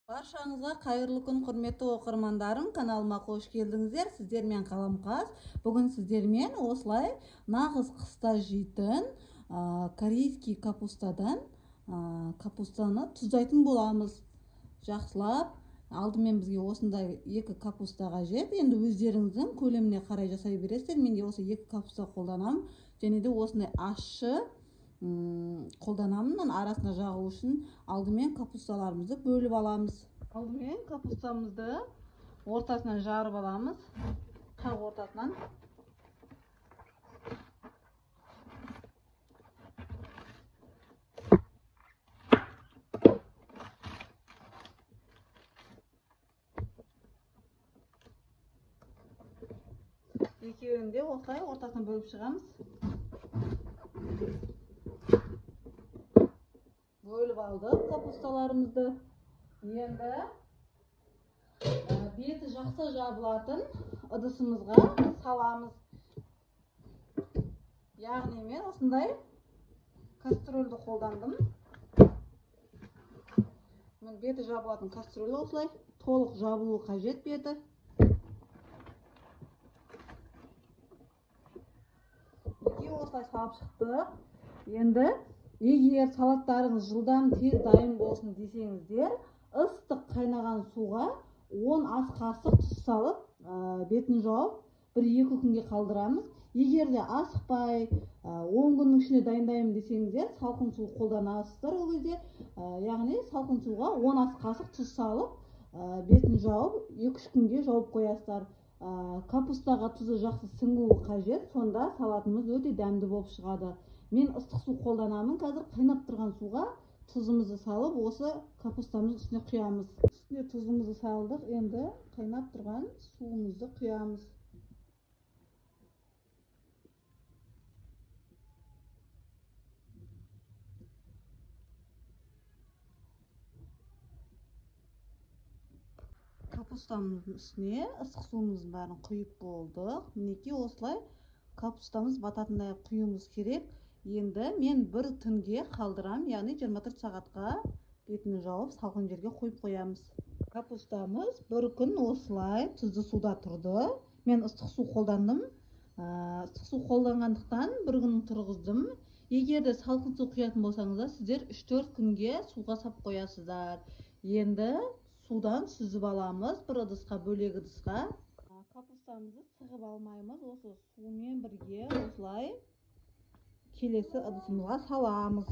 Баршаңызға қайырлы күн, құрметті оқырмандарым, каналыма қош келдіңіздер. Сіздермен Қаламқас. Бүгін сіздермен осылай нағыз қыста жейтін корейский капустадан капустаны тұздайтын боламыз. Жақсылап, алдымен бізге осындай екі капуста қажет. Енді өздеріңіздің көлеміне қарай жасай бересіздер. Мен де осы екі капуста қолданамын. Және де осындай ащы қолданамын. Арасына жағу үшін алдымен капусталарымызды бөліп аламыз. Алдымен капустамызды ортасынан жарып аламыз. Қақ ортасынан. Екеуін де осылай ортасынан бөліп шығамыз. Бөліп алдық капусталарымызды. Енді беті жақсы жабылатын ыдысымызға саламыз. Яғни мен осындай кастрюльді қолдандым. Мен беті жабылатын кастрюль осылай толық жабылуы қажет беті. Мінекей осылай салып шықтық. Енді егер салаттарыңыз жылдам тез дайын болсын десеңіздер, ыстық қайнаған суға 10 ас қасық тұз салып, бетін жауып, 1-2 күнге қалдырамыз. Егер де асықпай, 10 күннің ішінде дайындаймын десеңіздер, салқын су қолданасыздар ол кезде. Яғни салқын суға 10 ас қасық тұз салып, бетін жауып, 2-3 күнге жауып қоясыздар. Капустаға тұзы жақсы сіңуі қажет, сонда салатымыз өте дәмді болып шығады. Мен ыстық су қолданамын. Қазір қайнап тұрған суға тұзымызды салып, осы капустамыздың үстіне құямыз. Үстіне тұзымызды салдық, енді қайнап тұрған суымызды құямыз. Капустамыздың үстіне ыстық суымыздың бәрін құйып болдық. Мінекей осылай капустамыз бататындай құюымыз керек. Енді мен бір түнге қалдырам, яғни 24 сағатқа бетін жауып салқын жерге қойып қоямыз. Капустамыз бір күн осылай тұзды суда тұрды. Мен ыстық су қолдандым. Ыстық су қолданғандықтан бір күн тұрғыздым. Егер де салқын су құятын болсаңыздар, сіздер 3-4 күнге суға сап қоясыздар. Енді судан сүзіп аламыз бір ыдысқа, бөлек ыдысқа. Капустамызды сығып алмаймыз, осы сумен бірге осылай келесі ыдысымызға саламыз.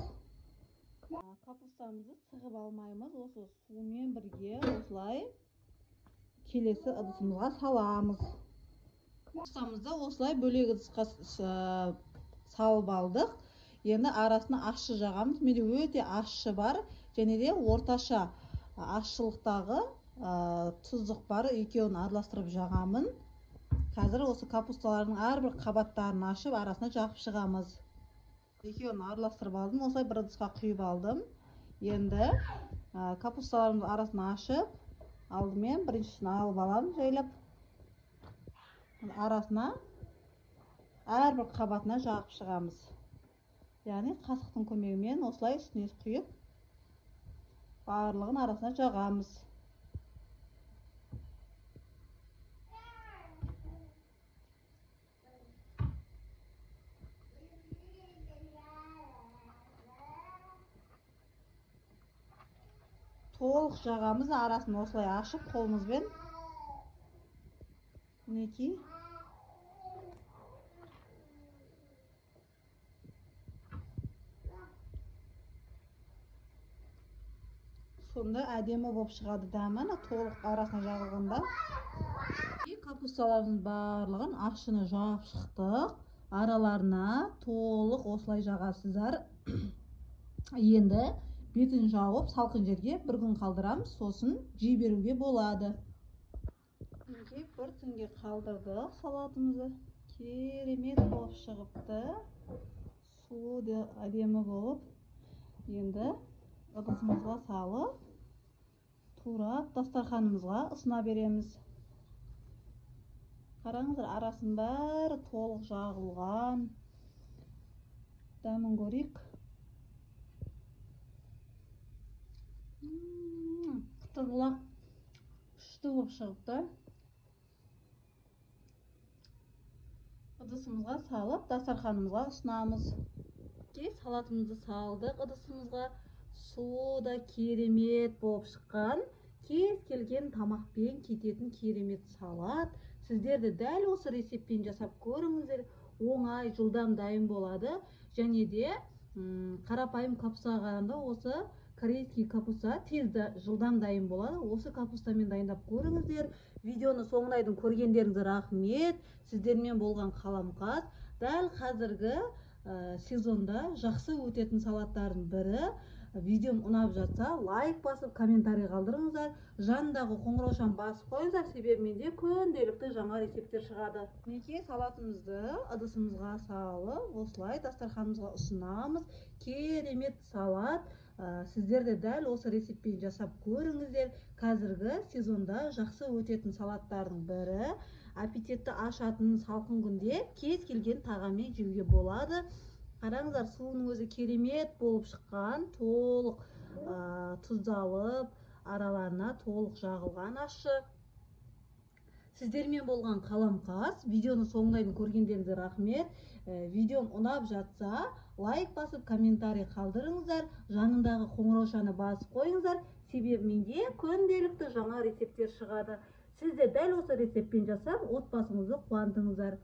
Капустамызды сығып алмаймыз, осы сумен бірге осылай келесі ыдысымызға саламыз. Капустамызды осылай бөлек ыдысқа салып алдық. Енді арасына ащы жағамыз. Менде өте ащы бар, және де орташа ащылықтағы тұздық бар, екеуін араластырып жағамын. Қазір осы капусталардың әрбір қабаттарын ашып, арасына жағып шығамыз. Екеуін араластырып алдым, осылай бір ыдысқа құйып алдым. Енді капусталарымыздың арасын ашып, алдымен біріншісін алып аламын жайлап. Арасына әрбір қабатына жағып шығамыз. Яғни қасықтың көмегімен осылай үстіне құйып, барлығын арасына жағамыз. Толық жағамыз, арасын осылай ашып қолымызбен. Мінекей. Сонда әдемі болып шығады дәмі, толық арасына жағылғанда. Капусталардың барлығын ащыны жағып шықтық. Араларына толық осылай жағасыздар. Енді бетін жауып, салқын жерге бір күн қалдырамыз, сосын жей беруге болады. Мінекей бір түнге қалдырдық салатымызды. Керемет болып шығыпты. Суы да әдемі болып. Енді ыдысымызға салып, турап дастарханымызға ұсына береміз. Қараңыздар, арасының бәрі толық жағылған. Дәмін көрейік. Жылтыр-бұлақ күшті болып шығыпты. Ыдысымызға салып, дастарханымызға ұсынамыз. Салатымызды салдық ыдысымызға. Суы да керемет болып шыққан. Кез келген тамақпен кететін керемет салат. Сіздер де дәл осы рецептпен жасап көріңіздер. Оңай, жылдам дайын болады. Және де қарапайым капустаға қарағанда осы корейский капуста тез жылдам дайын болады. Осы капустамен дайындап көріңіздер. Видеоны соңына дейін көргендеріңізге рахмет. Сіздермен болған Қаламқас. Дәл қазіргі сезонда жақсы өтетін салаттардың бірі. Видеом ұнап жатса, лайк басып, комментарий қалдырыңыздар. Жанындағы қоңыраушаны басып қойыңыздар, себебі менде күнделікті жаңа рецепттер шығады. Мінекей салатымызды ыдысымызға салып, осылай дастарханымызға ұсынамыз. Керемет салат. Сіздер де дәл осы рецептпен жасап көріңіздер. Қазіргі сезонда жақсы өтетін салаттардың бірі. Аппетитті ашатын салқын күнде кез келген тағаммен жеуге болады. Қараңыздар, суының өзі керемет болып шыққан, толық тұздалып, араларына толық жағылған ащы. Сіздермен болған Қаламқас. Видеоны соңына дейін көргендеріңізге рахмет. Видеом ұнап жатса, лайк басып, комментарий қалдырыңыздар. Жанындағы қоңыраушаны басып қойыңыздар. Себебі менде күнделікті жаңа рецепттер шығады. Сіз де дәл осы рецептпен жасап, отбасыңызды қуантыңыздар.